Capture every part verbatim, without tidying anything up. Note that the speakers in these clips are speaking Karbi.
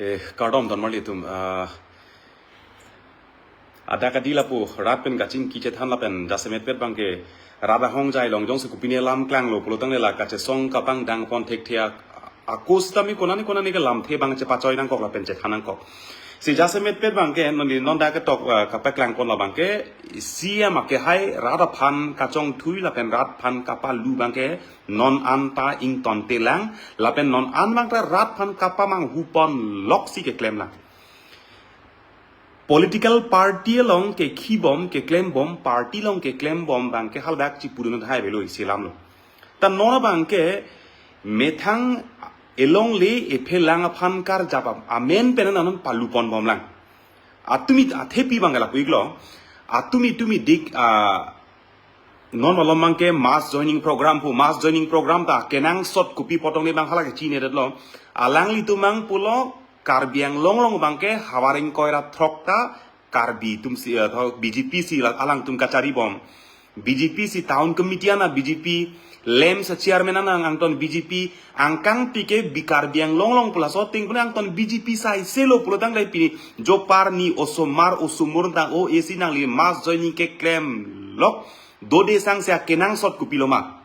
Eh, kardom don marli atum. Ah, ada kadi lapu rat pen kachingki chethan lapen jasemet pet abangke rat ahongjai along jongsi kopine alam klanglo pulote la kachesong kapangdang pon thekthe ak-, ako sitame konani konani ke lamthe abang chepachoi nangkok lapen chethan nangkok. Si jasemet pet abangke non di non dak ketok, ah, kapaklang pon la abangke C M ake hai rat aphan kachongthui lapen rat aphan kapalu abangke non anta ingtonte lang, lapen non an abangke rat aphan kapamanghu pon loksi keklem lang. Political party along kekhibom, keklembom, party along keklembom abangke haladak chipudun hai belo isi alamlo. Ta non abangke methang elongle ephelang aphan karjap amen pen non palu ponbom lang. Atumi athepi abangke lapu iklo. Atumi tumi dik, ah, non malom abangke mass joining program pu, mass joining program ta kenangsot kopi potong ne abang hala kechinedetlo. Alanglitum abang pulo Karbi Anglong along abangke havar ingkoi ra throk ta Karbi atum si, eh, tho B J P si la alangtum kacharibom. B J P si town committee ana B J P lem sa chairman ana angton B J P angkang pike bi Karbi Anglong along pu laso ating pune angton B J P saiselo pulotangte pini jopar ni osomar osomar ta o esi nangli mass joining keklem lok dode sangse akenangsot kopilo ma.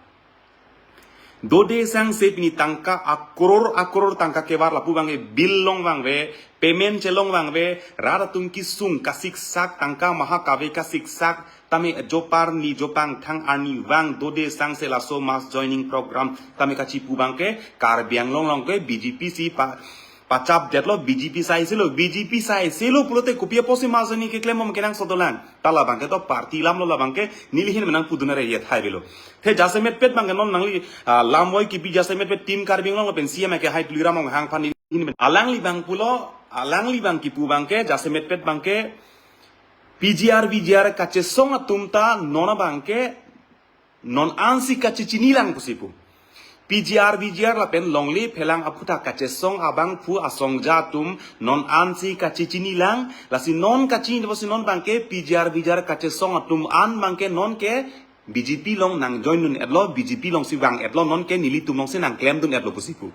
Dode sangse pini tangka akror akror tangka kevar lapu abangke bill long vangve, payment chelong vangve, rat atum kisung kasiksak tangka maha kave kasiksak, tame jopar ni jopangthang arnivang dode sangse laso mass joining program tame kachipu abangke Karbi Anglong along ke B J P si pa pachapdetlo, B J P saiselo, B J P saiselo pulote kopi apotsi mass joining keklembom kenangsot dolang. Ta la abangke to party alamlo, la abangke neli ahin pen nangpudun re yet hai belo. The jasemet pet abangke non nangli, ah, lamvoi kipi jasemet pet Team Karbi Anglong pen C M ake hai Tuliram Ronghang aphan neli ahin pen. Alangli abang pulo, alangli abang kipu abangke jasemet pet abangke P G R V G R kachesong atum ta non abangke non ansi kachechini lang pusi pu. P G R V G R lapen longle phelang aphuthak kachesong abangphu asongja atum non ansi kachechini lang, lasi non kachini pusi non abangke P G R V G R kachesong atum an abangke non ke B J P along nangjoin dun etlo, B J P alongsi vang etlo, non ke nelitum alongsi nangklem dun etlo pusi pu.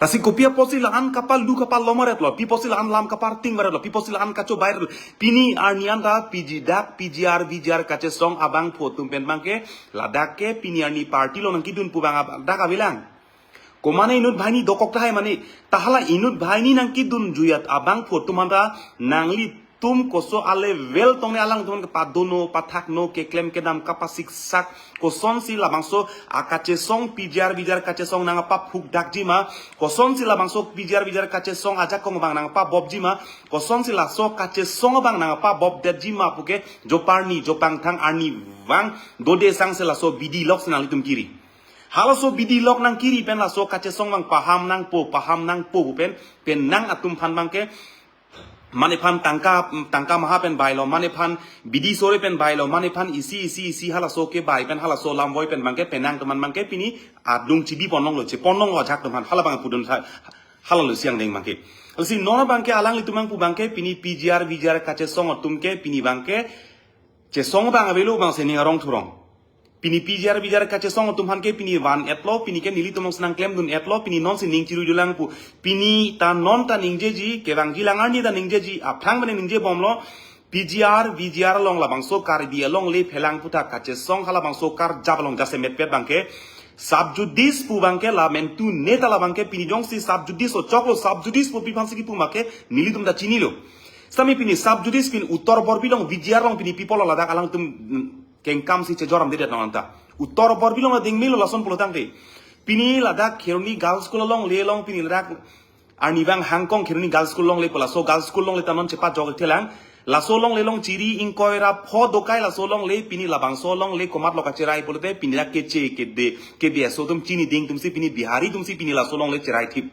Lasi kopi apotsi la-an kapalu kapalom varetlo, pi apotsi la-an lam kaparting varetlo, pi apotsi la-an kachobai varetlo. Pini arni anta P G dak P G R V G R kachesong abangphu atum pen abangke ladak ke pini arni party along nangkidun pu abang ab-, dak avelang. Komane inut banghini dokok tahai mane, ta hala inut banghini nangkidun juyat abangphu atum anta nanglitum koso alevel tongne alangtum kepadono, pathakno, keklem kedam kapasiksak, kosonsi labangso akachesong P G R V G R kachesong nangpaphukdakji ma, kosonsi labangso P G R V G R kachesong ajakong abang nangpabopji ma, kosonsi laso kachesong abang nangpabopdetji ma puke jopar ni jopangthang arnivang dode sangse laso bidi loksi nanglitum kiri. Halaso bidi lok nangkiri pen laso kachesong abang paham nangpo, paham nangpo pen, penang atum aphan abangke mane aphan tangka, tangka maha pen bailo, mane aphan bidi sore pen bailo, mane aphan isi, isi, isi halaso kebai pen halaso lamvoi pen abangke penang atum aphan abangke pini adung chibi ponlonglo, chepon longlo ajak atum aphan, hala abang pudun sa, halalo siang deng abangke. Lasi non abangke alanglitum abang pu abangke pini P G R V G R kachesong atum ke pini abangke chesong abang avelo abang sining arong thurong. Pini P G R V G R kachesong atum aphan ke pini van etlo, pini ke nelitum alongsi nangklem dun etlo, pini nonsi ning chiruidulang pu. Pini ta non ta ningjeji, kevangji lang arni ta ningjeji, aphrang mane ningjebomlo, P G R V G R along labangso Karbi alongle phelang aphuthak kachesong halabangso karjap along jasemet pet abangke sub judice pu abangke la mentu neta la abangke pini jongsi sub judice ochoklo, sub judice pu pi aphansi kipu ma ke nelitum ta chinilo. Sitame pini sub judice pini Uttar Borbil along V G R along pini pi pulo ladak alangtum, mm, kengkam si chejoram dedet nang anta. Uttar Borbil along ding melo lason pulotangte. Pini ladak Kheroni Girls School alongle along pini ladak arnivang hangkong Kheroni Girls School alongle pu laso Girls School alongle ta non chepajok thelang. Laso alongle along chiri ingkoi ra pho dokai laso alongle pini labangso alongle komatlo kacherai pulote pini dak keche kede kede aso atum chini ding atumsi pini Bihari atumsi pini laso alongle cherai thip.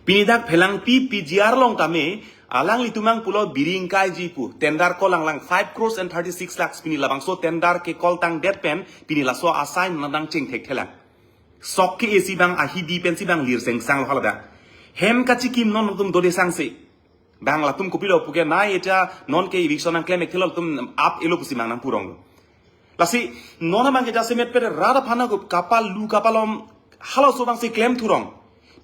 Pini dak phelangpi P G R along tame, alanglitum abang pulo biri ingkaiji pu, tender call lang lang five crores and thirty-six lakhs pini labangso tender ke call tangdet pen, pini laso asai nangdang chingthek thelang. Sok ke esi abang ahidi pensi abang lir sengsang lo haladak. Hem kachikim non atum dode sangse. Bang latum kopilo puke nai echa non ke eviction nangklem ek thelo atum ap elo pusi mang nangpurong lo. Lasi, non abangke jasemet pet rat aphan ako kapalu kapalom halaso abangsi klem thurong.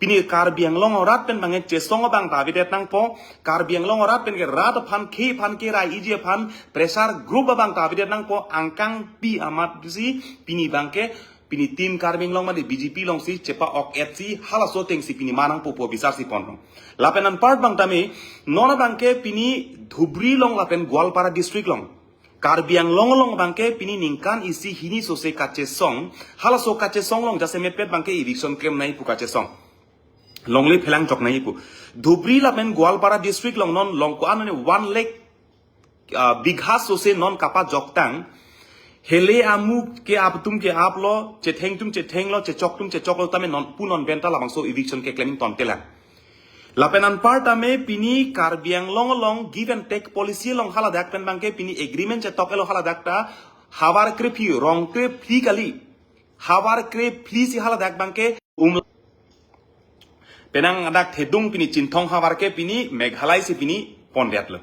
Pini Karbi Anglong arat pen bangke chesong abang ta avedet nangpo, Karbi Anglong arat pen ke rat aphan khei aphan kerai iji aphan pressure group abang ta avedet nangpo, angkangpi amat si pini bangke pini Team Karbi Anglong mate B J P alongsi chepa-ok-et si halaso ateng si pini manang pupo bisar si ponrong. Lapen anpar abang tame, non abangke pini Dhubri along lapen Goalpara district along, Karbi Anglong along abangke pini ningkan isi hini sose kachesong, halaso kachesong along jasemetpet bangke eviction klemnei pu kachesong. Longle phelang joknei pu. Dhubri lapen Goalpara district along non long ko-an one lakh, ah, bigha sose non kapajoktang. Hele amu ke-ap atum ke-aplo, chetheng atum chethenglo, chechok atum chechoklo tame non pu non pen ta labangso eviction keklem tangtelang. Lapen anpar tame pini Karbi Anglong along give and take policy along haladak pen bangke pini agreement chetok-etlo haladak ta havar krephli, rong krephli kali. Havar krephli si haladak bangke um penang adak thedung pini Chinthong havar ke pini Meghalaya si pini pondetlo.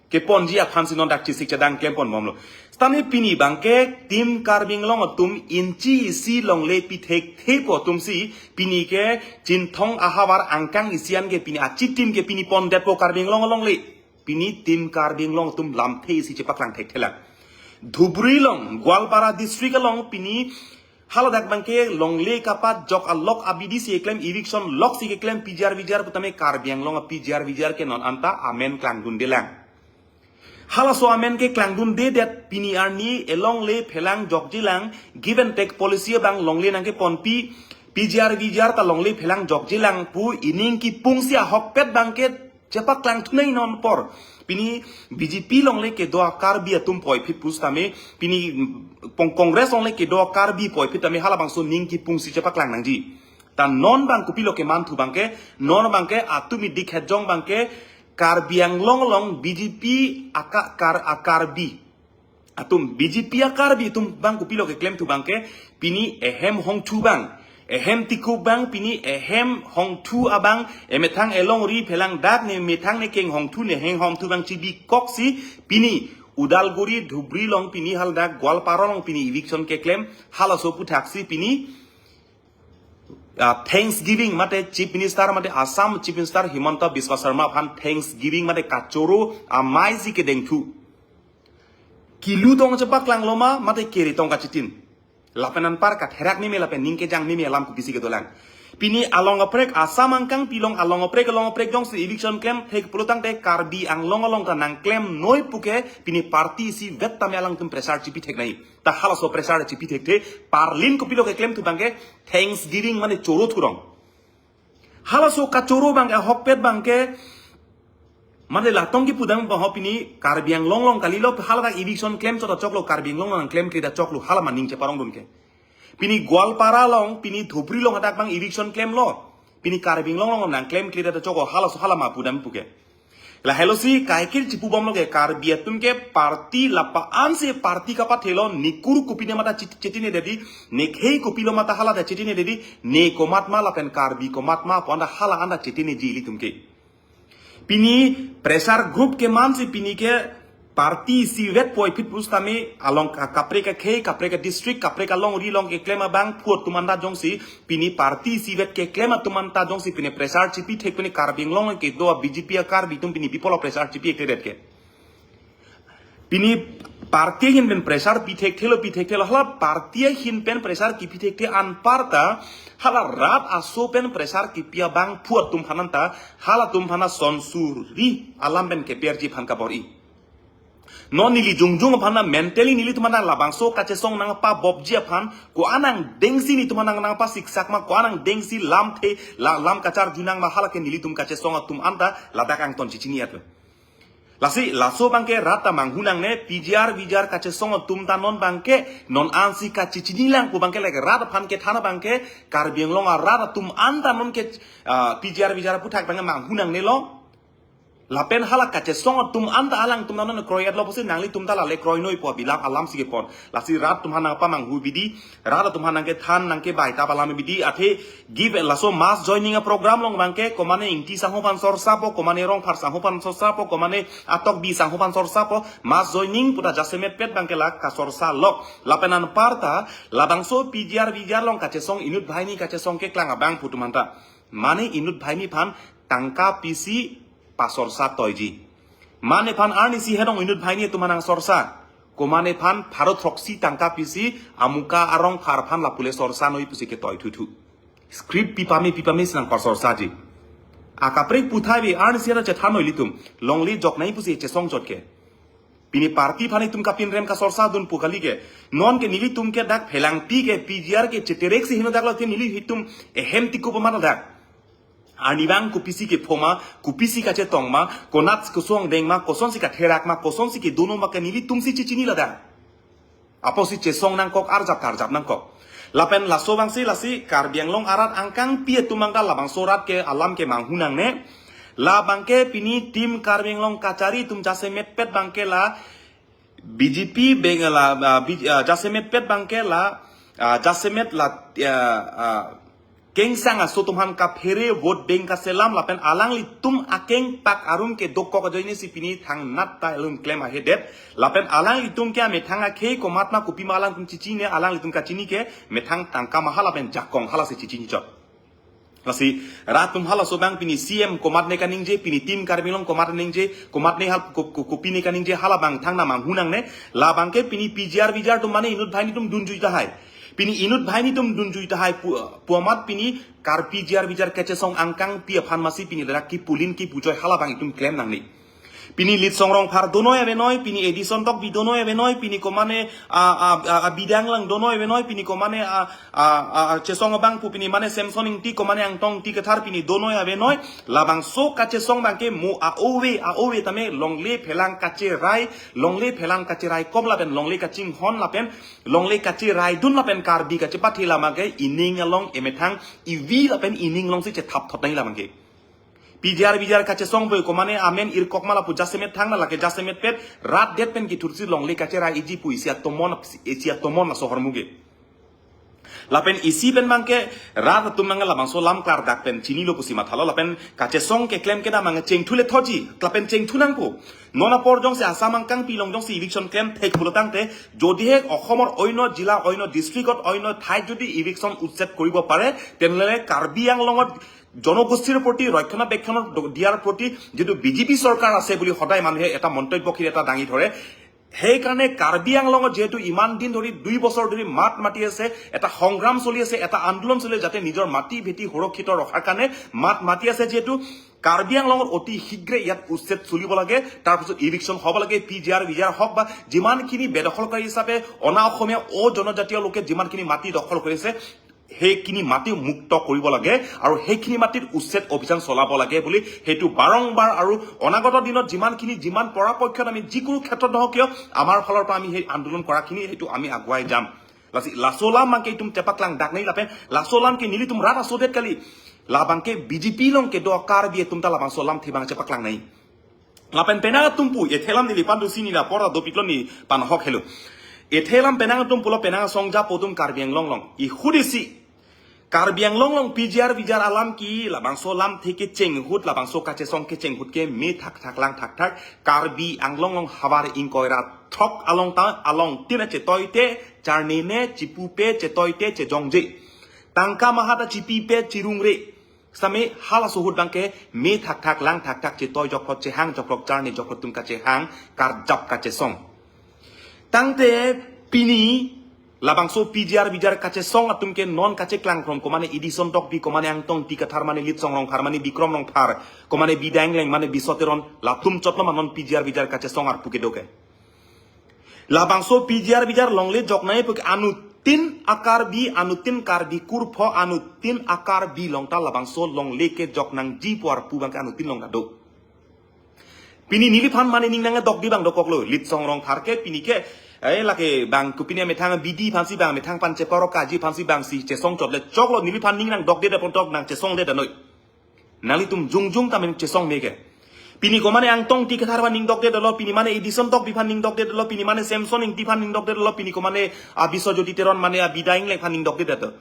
Keponji aphan si non dak chesik chedang klem ponbomlo. Setame pini bangke Team Karbi Anglong atum inchi isi longle pithekthe pu atum si pini ke Chinthong ahavar angkang isi an ke pini achitim ke pini pondetpo Karbi Anglong alongle. Pini Team Karbi Anglong atum lamthe isi chepaklang thekthelang. Dhubri along, Goalpara district along pini haladak bangke longle kapajok alok abidi si eklem eviction lok si keklem P G R V G R putame Karbi Anglong a-P G R V G R ke non anta amen klangdundelang. Halaso amen ke klangdundedet pini arni elongle phelang jokjelang give and take policy abang longle nangkeponpi P G R V G R ta longle phelang jokjelang pu ining kipung si ahokpet bangke chepaklangthunei non apor. Pini B J P alongle kedo a-Karbi atum puvoiphit pusitame, pini pong Congress alongle kedo a-Karbi puvoiphit tame halabangso ning kipung si chepaklang nangji. Ta non abang kopilo kemanthu bangke, non abangke atum idik hejong bangke, Karbi Anglong along B J P aka-, kar-, a-Karbi atum, B J P a-Karbi atum abang kopilo keklemthu bangke, pini ehem hongthu abang, ehem tikup abang, pini ehem hongthu abang, emethang elongri phelang dak ne methang ne keng hongthu ne heng hongthu abang chibikok si, pini Udalguri Dhubri along pini haladak Goalpara along pini eviction keklem, halaso aputhak si pini ah, Thanksgiving mate Chief Minister mate Assam Chief Minister Himanta Biswa Sarma aphan Thanksgiving mate kachoro amei si kedengthu. Kilu tong chepaklanglo ma mate kere tong kachitin. Lapen anpar katherak meme lapen ning kejang meme alam kopisi kedolang. Pini along kaprek Assam angkangpi along along kaprek along kaprek jongsi eviction klemthek pulotangte Karbi Anglong along ta nangklemnoi puke pini party isivet tame alangtum pressure chipitheknei. Ta halaso pressure chipithekthe, parlin kopilo keklemthu bangke Thanksgiving mane choro thurong. Halaso kachoro bangke ahokpet bangke mane latong kipu abang ho pini Karbi Anglong along kalilo, haladak eviction klemchot ta choklo, Karbi Anglong along klemkle ta choklo, hala maning cheparongdun ke. Pini Goalpara along, pini Dhubri along hadak abang eviction klemlo. Pini Karbi Anglong along nangklemkle ta choklo, halaso hala ma pu dam puke. Lahelo si kaikil chipubomlo ke Karbi atum ke party lapa ansi party kapathelo, ne kur kopine mata chit-, chitine dedi, ne khei kopilo mata hala ta chitine dedi, ne komat ma lapen Karbi komat ma pu anta hala anta chitineji ilitum ke. Pini pressure group keman si pini ke party isivet puvoiphit pusitame along ka-, kaprek akhei, kaprek adistrict, kaprek alongri along keklem abangphu atum anta jongsi pini party isivet keklem atum anta jongsi pini pressure chipithek pini Karbi Anglong kedo a-B J P a-Karbi atum pini pi apotlo pressure chipithekthe ke. Pini party ahin pen pressure pithekthelo pithekthelo, hala party ahin pen pressure kipithekthek anparta hala rat aso pen pressure kipi abangphu atum aphan anta halatum aphan asonsuri alam pen keperji aphan kabor-i. Non neli jongjong aphan mentally nelitum aphan labangso kachesong nangpabopji aphan ko-an angdengsi nelitum aphan nang, nangpasiksak ma, ko-an angdengsi lamthe la, lam kacharjunang ma, hala ke nelitum kachesong atum anta ladak angton chichini-etlo. Lasi laso abangke rat ta manghu nangne, P G R V G R kachesong atum ta non abangke non ansi kachichinilang pu abangke lake rat aphan kethan abangke Karbi Anglong arat atum anta non ke, ah, P G R V G R aputhak abangke manghu nangnelo. Lapen hala kachesong atum anta alangtum ta non kroi-etlo pusi nanglitum ta lale kroinoi pu abilam alam si kepon. Lasi rat atum aphan nangpamanghu abidi, rat atum aphan nangkethan nangkebai ta alam abidi, athe give laso mass joining a-program along abangke, komane Ingti sangho aphan sorsapo, komane Rongphar sangho aphan sorsapo, komane Atokbi sangho aphan sorsapo, mass joining puta jasemetpet abangke la kasorsalo. Lapen anparta labangso P G R V G R along kachesong inut banghini kachesong keklang abangphu atum anta Mane inut banghini aphan tangka pisi pasorsa toiji. Mane aphan arnisi hedong inut banghini atum aphan nangsorsa. Komane aphan pharo throksi tangka pisi amuka arong phar aphan lapu le sorsa noi pusi ketoi thuthu. Script pipame pipame si nangpasorsaji. Akaprek puthai ave arnisi ra chethan noi ilitum. Longle jok nangji pusi chesong chot ke. Pini party aphan itum kapinrem kasorsa dun pu kali ke. Non ke nelitum ke dak phelangpi ke P G R ke cheterek si heno dak lo te nelitum ehem tikup amat ladak. Arnivang kopisi kepho ma, kopisi kachetong ma, konat kosong deng ma, kosonsi katherak ma, kosonsi kedo non ma ke nelitum si chechini ladak. Apotsi chesong nangkok, arjap karjap nangkok. Lapen laso abangsi lasi Karbi Anglong arat angkangpi atum abang ta labangso rat ke alam ke manghu nangne. Labang ke pini Team Karbi Anglong Kachari atum jasemet pet abang ke la B J P beng la, ah, B-, ah, jasemet pet abang ke la, ah, jasemet la, ah, ah, kengsang aso atum aphan kaphere vote beng kaselam lapen alanglitum akeng pak arum ke dokok ajoine si pini thangnat ta alun klem ahedet. Lapen alanglitum ke amethang akhei komat ma kopi ma alangtum chechine, alanglitum kachini ke methang tangka maha lapen jakong hala si chechini chot. Lasi rat atum halaso abang pini C M komat ne kaningje, pini Team Karbi Anglong komat ningje, komat ne hal ko-, ko-, kopi ne kaningje hala abang thangna manghu nangne, labang ke pini P G R V G R atum mane inut banghini atum dunjui tahai. Pini inut banghini atum dunjui tahai pu-, pu amat pini Karbi P G R V G R kachesong angkangpi aphan masi pini ladak kipulin kipuchoi hala abang itum klem nangne. Pini Litsong Rongphar do noi ave noi, pini Edison Tokbi do noi ave noi, pini komane, a, a, a, a, Bida Inglang do noi ave noi, pini komane, a, a, a, a, chesong abang pu pini mane Samson Ingti komane Angtong Ingti Kathar pini do noi ave noi, labangso kachesong abang ke mo a-ove, a-ove tame longle phelang kacherai, longle phelang kacherai kom lapen longle kachinghon lapen longle kacherai dun lapen Karbi kachepathi lama ke ining along emethang ivi lapen ining alongsi chethap thot nai lama ke. P G R V G R kachesong boi komane amen irkok ma lapu jasemet thangna lake jasemet pet rat det pen kithursi longle kacherai iji pu isi atomon, isi atomon laso ahormu ke. Lapen isi pen abang ke rat atum abang labangso lam klardak pen chinilo pusi mathalo lapen kachesong keklem kedam abang chengthu le thoji lapen chengthu nangpo. Non apor jongsi Assam angkangpi along jongsi eviction klem thek pulo tangte jodi he Okhomor oino jila oino districtot oino thai jodi eviction utset koribo pare tenle Karbi Anglongot জনগোষ্ঠীৰ প্ৰতি ৰক্ষণাবেক্ষণ দ-, দিয়াৰ প্ৰতি যিটো B J P চৰকাৰ আছে বুলি সদায় মানুহে এটা মন্তব্য কি এটা দাঙি ধৰে। সেইকাৰণে কাৰ্বি আংলঙত যিহেতু ইমান দিন ধৰি, দুই বছৰ ধৰি মাত মাতি আছে, এটা সংগ্ৰাম চলি আছে, এটা আন্দোলন চলি আছে, যাতে নিজৰ মাটি ভেটি সুৰক্ষিত ৰখাৰ কাৰণে মাত মাতি আছে, যিহেতু কাৰ্বি আংলঙত অতি শীঘ্ৰে ইয়াত উচ্ছেদ চলিব লাগে, তাৰ পিছত ইভিকশ্যন হ'ব লাগে, পি জি আৰ, ভি জি আৰ হওক বা যিমানখিনি বেদখলকাৰী হিচাপে অনা অসমীয়া, অজনজাতীয় লোকে যিমানখিনি মাটি দখল কৰিছে, সেইখিনি মাটি মুক্ত কৰিব লাগে আৰু সেইখিনি মাটিত উচ্ছেদ অভিযান চলাব লাগে বুলি সেইটো বাৰংবাৰ আৰু অনাগত দিনত যিমানখিনি, যিমান পৰাপক্ষত আমি যিকোনো ক্ষেত্ৰত নহওক কিয়, আমাৰ ফালৰ পৰা আমি সেই আন্দোলন কৰাখিনি সেইটো আমি আগুৱাই যাম। Lasi, laso alam abangke itum chepaklangdak nai lapen, laso alam ke nelitum rat asodet kali. Labangke B J P along kedo Karbi atum ta labangso alam thibang chepaklang nai. Lapen penang atum pu, ethe alam neli pandu sini la pora dopiklo ni panhok helo. Ethe alam penang atum pulo penang asong japo atum Karbi Anglong along. Ihudisi, Karbi Anglong along P G R V G R alam ke labangso alam theke chenghut, labangso kachesong kechenghut ke me thakthak lang thakthak. Karbi Anglong along havar ingkoi ra throk along ta, along tin achetoite, charnene, chipupe, chetoite, chejongje. Tangka maha ta chipipe, chirungre. Same halaso ahut abangke me thakthak lang thakthak chetoi jokphot chehang jokphot charne jokphot atum kachehang karjap kachesong. Tangte pini labangso P G R V G R kachesong atum ke non kacheklang from komane Edison Tokbi, komane Angtong Ingti Kathar, mane Litsong Rongphar, mane Bikrom Rongphar, komane Bida Engleng, mane Biso Teron, latum chotlo ma non P G R V G R kachesong arpu kedo ke. Labangso P G R V G R longle jok nai pu ke anuttin a-Karbi, anuttin Karbi kurpho, anuttin a-Karbi along ta labangso longle kejok nangji pu arpu abangke anuttin along ta do. Pini neliphan mane ning nangdokde abang dokoklo, Litsong Rongphar ke pini ke, eh, lake abang kopine methang B D aphansi abang methang pan cheparo kaji aphansi abangsi chesong chotle choklo, neliphan ning nangdokde apot tok nang chesongde da noi. Nanglitum jongjong ta men chesong me ke. Pini komane Angtong Ingti Kathar aphan ning dokde dolo, pini mane Edison Tokbi aphan ning dokde dolo, pini mane Samson Ingti aphan ning dokde dolo, pini komane a Biswajyoti Teron mane a Bida Engleng aphan ning dokde dolo.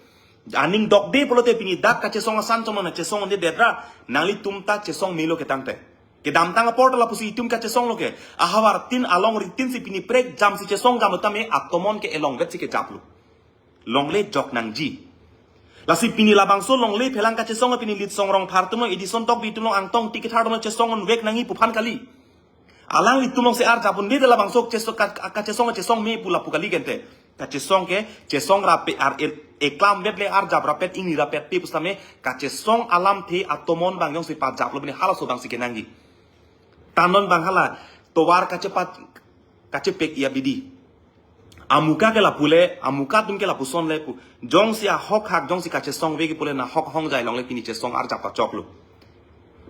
Aning dokde pulote pini dak kachesong asan chomon chesong onde dedra, nanglitum ta chesong melo ke tangte. Kedamtang apor ta lapusi itum kachesonglo ke. Ahavar tin along ritin si pini prekjam si chesong jam tame atomon ke elongvet si kejaplo. Longle jok nangji. Lasi pini labangso longle phelang kachesong pini Litsong Rongphar atum along, Edison Tokbi atum along, Angtong Ingti Kathar atum along chesong unvek nangji pu aphan kali. Alanglitum alongsi arjap un-e, labangso chesong ka-, ka-, kachesong chesong me pu lapu kali kente. Kachesong ke, chesong rapet ar el-, eklam vet le arjap rapet ingni rapet pe pusitame, kachesong alamthe atomon abang jongsi pajaplo pini halaso abangsi kenangji. Tanon abang hala, tovar kachepat, kachepek-i abidi. Amuka ke lapu le, amuka atum ke lapuson le pu. Jongsi ahok hak, jongsi kachesong vek pule nahok hongjai along le pini chesong arjap pachoklo.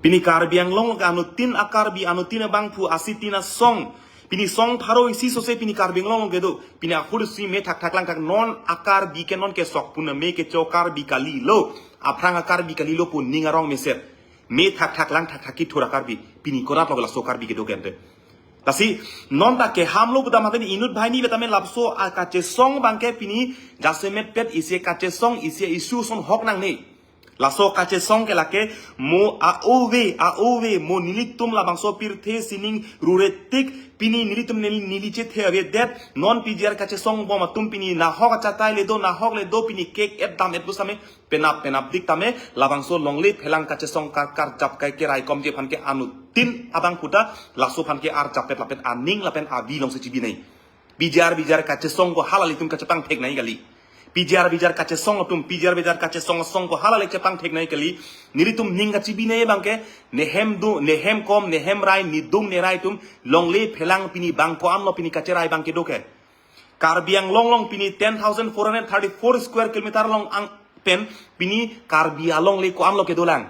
Pini Karbi Anglong ke anuttin a-Karbi, anuttin abangphu, asitin asong. Pini song pharo isi sose pini Karbi Anglong kedo. Pini ahut si me thakthak langthak non a-Karbi ke non kesok puna me kecho Karbi kalilo. Aphrang a-Karbi kalilo pu ning arong meset. Me thakthak langthak thak kethur a-Karbi. Pini konat lo laso Karbi kedo kente. Lasi, non ta keham lo budam hatani inut banghini vet tame lapuson a-kachesong abangke pini jasemet pet isi kachesong isi issue ason hok nangne. Laso kachesong ke lake mo a-ove, a-ove, mo nelitum labangso pirthe sining rure tik, pini nelitum neli, neli chethe avedet, non P G R kachesong bom atum pini nahok achatai le do, nahok le do, pini kek-et dam-et pusitame, penap penapdik tame, labangso longle phelang kachesong kar, karjap kai kerai komji aphan ke anuttin abangphu ta, laso aphan ke arjap pet lapen aning lapen avi alongsi chibinei. Bijar bijar kachesong ko hala ilitum kachepangthek nangji kali. Bijar bijar kachesong atum, bijar bijar kachesong asong ko hala le chepangthek nangji kali. Nelitum ning kachibinei abangke, nehem do, nehem kom, nehem rai, nedung nerai atum, longle phelang pini bang ko-an lo pini kacherai abangke do ke. Karbi Anglong along pini ten thousand four hundred thirty-four square kilometer along ang pen pini Karbi alongle ko-an lo kedolang.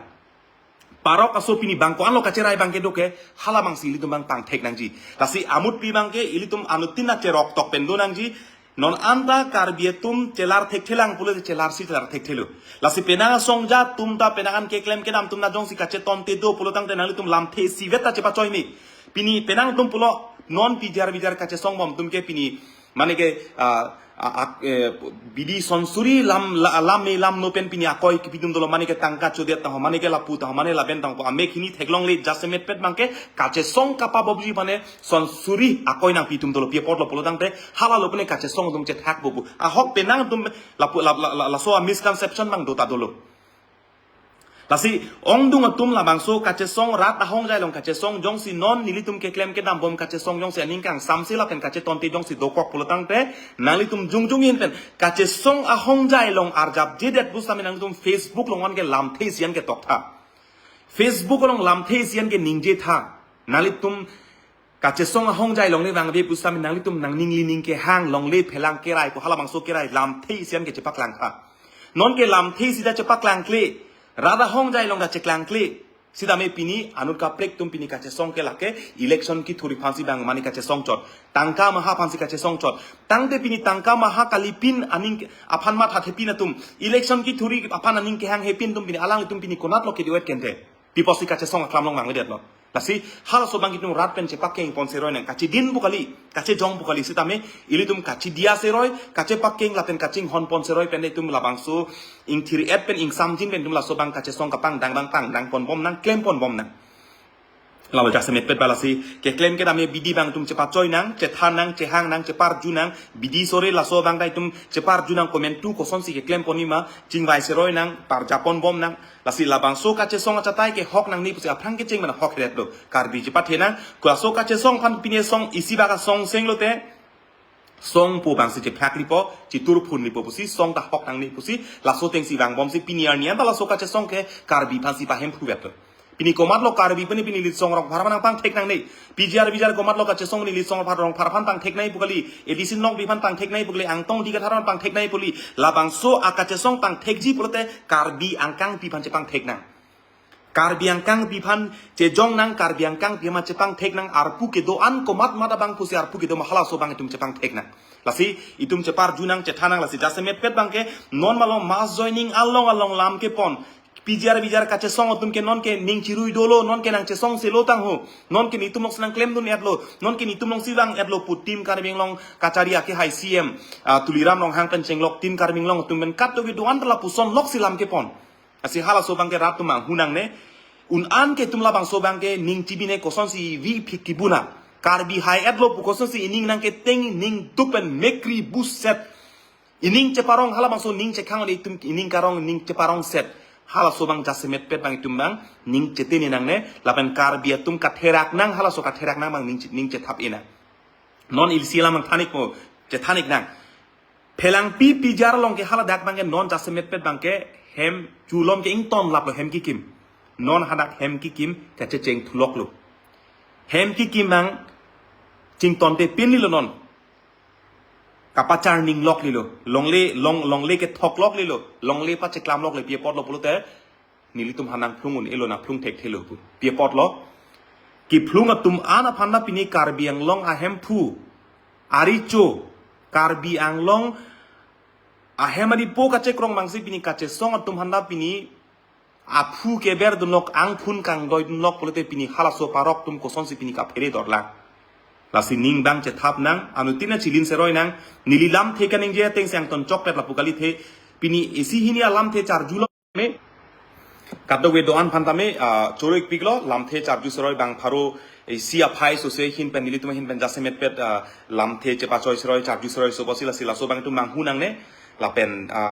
Parok aso pini bang ko-an lo kacherai abangke do ke, hala abangsi ilitum abang pangthek nangji. Lasi amutpi abangke ilitum anuttin acherok tok pen do nangji. Non anta Karbi atum chelar thekthelang pulote chelarsi chelar thekthelo. Lasi penang asong ja atum ta penang an keklem kedam atum ta jongsi kachetonte do pulo tangte nanglitum lamthe isivet ta chepachoi me. Pini penang atum pulo non bijar bijar kachesong bom atum ke pini mane ke, ah, ah, ah, eh, bidi sonsuri lam, la-, lam me lam no pen pini akoi kipi atum dolo, mane ke tangka chodet tang ho, mane ke lapu tang ho, mane laben tang ho, amek hini theklong le jasemet pet abangke kachesong kapabobji mane sonsuri akoi nangpi atum dolo, pi apot lo pulo tangte, hala lo pene kachesong atum chethak bobu. Ahok penang atum lapu, la, la, la, laso a misconception abang do ta dolo. Lasi ongdung atum labangso kachesong rat ahongjai along kachesong jongsi non nelitum keklem kedam bom kachesong jongsi aning kangsamse lapen kachetonte jongsi dokok pulo tangte nanglitum jongjong in pen kachesong ahongjai along arjapjedet pusitame nanglitum Facebook along an ke lamthe isian ke toktha. Facebook along lamthe isian ke ningjetha. Nanglitum kachesong ahongjai longle vangve pusitame nanglitum nangning lining kehang longle phelang kerai ko hala bangso kerai lamthe isian ke chepaklangtha. Non ke lamthe isi ta chepaklangkle, rat ahongjai along ta cheklangkle. Sitame pini anut kaprek atum pini kachesong ke lake election kethur aphansi abang mane kachesong chot. Tangka maha aphansi kachesong chot. Tangte pini tangka maha kalipin aning aphan mathathepin atum, election kethur aphan aning kehanghepin atum pini alanglitum pini konat lo kedoet kente. Pi apotsi kachesong aklam along vangvedetlo. Lasi halaso abang itum rat pen chepakeng pon seroi nang, kachidin pu kali, kachejong pu kali sitame ilitum kachidia seroi, kachepakeng lapen kachinghon pon seroi pen itum labangso ingthir-et pen ingsamjin pen itum laso abang kachesong kapangdang abang pangdang pon bom nang, klem pon bom nang. Lalo jasemet pet ba lasi keklem kedam abidi abang itum chepachoi nang, chethan nang, chehang nang, cheparju nang, bidi sore laso abang ta itum cheparju nang, komantu kosonsi keklem ponji ma, chingvai seroi nang, parjapon bom nang. Lasi labangso kachesong achatai ke hok nangne pusi aphrang kecheng mana hok heret lo. Karbi chepathe nang, kulaso kachesong aphan pini song isi baka song seng lote. Song pu abangsi chephak lipo, chitur phun lipo pusi, song ta hok nangne pusi, laso atengsi vangbomsi pini arni anta laso kachesong ke Karbi aphansi pahemphu vet lo. Pini komat lo Karbi pini pini Litsong Rongphar aphan nangpangthek nangne. Bijar bijar komat lo kachesong pini Litsong Rongphar, Rongphar aphan pangthek nangji pu kali. A D C Nokbi aphan pangthek nangji pu kali. Angtong Ingti Kathar aphan pangthek nangji pu kali. Labangso akachesong pangthekji pulote Karbi angkangpi aphan chepangthek nang. Karbi angkangpi aphan chejong nang, Karbi angkangpi aphan chepangthek nang, arpu kedo-an komat mat abang pusi arpu kedo ma halaso abang itum chepangthek nang. Lasi itum cheparju nang, chethan nang, lasi jasemet pet abangke non malom mass joining along along lam kepon. Bijar bijar kachesong atum ke non ke ning chirui dolo, non ke nangchesong selo tang ho, non ke netum alongsi nangklemdun-et lo, non ke netum alongsi vang-et lo pu Team Karbi Anglong kachari akehai C M, ah, Tuliram Ronghang pen chenglok Team Karbi Anglong atum pen kat do kedo-an ta lapuson loksi lam kepon. Lasi halaso abangke rat atum manghu nangne. Un-an ke itum labangso abangke ning chibine kosonsi vi phik kibuna. Karbi hai-et lo pu kosonsi ining nangketeng, ning duk pen mekri buset. Ining cheparong halabangso ning chekhang itum ining karong ning cheparong set. Halaso abang jasemet pet abang itum abang ning chetini nangne lapen Karbi atum katherak nang halaso katherak nang abang ning che- ning chethap ina. Non ilsi alam abang thanik mo chethanik nang. Phelangpi pijar along ke haladak abang ke non jasemet pet abang ke hem chulom ke ington laplo hem kikim. Non hadak hem kikim kachecheng thuloklo. Hem kikim abang chington te pin lilo non. Kapacharning lok lilo. Longle long longle kethok lok lilo. Longle pacheklam lok le pi apotlo pulote nelitum ha nangphlung un-elo nangphlung thekthelo pu. Pi apotlo. Kephlung atum an aphan ta pini Karbi Anglong ahemphu, arecho, Karbi Anglong ahem adipo kachekrong mangsi pini kachesong atum aphan ta pini aphu keber dunlok angphun kangdoi dunlok pulote pini halaso parok atum kosonsi pini kaphere dorlang. Lasi ning abang chethap nang, anuttin achilin seroi nang, neli lamthe kaningje ateng si angton chokpet lapu kalithe, pini isi hini alamthe charjulo me. Kadokave do-an aphan tame, ah, choro-ikpiklo, lamthe charju seroi abang pharo, eh, isi aphai sose ahin pen nelitum ahin pen jasemet pet, ah, lamthe chepachoi seroi, charju seroi so bosi lasi laso abang itum manghu nangne, lapen, ah,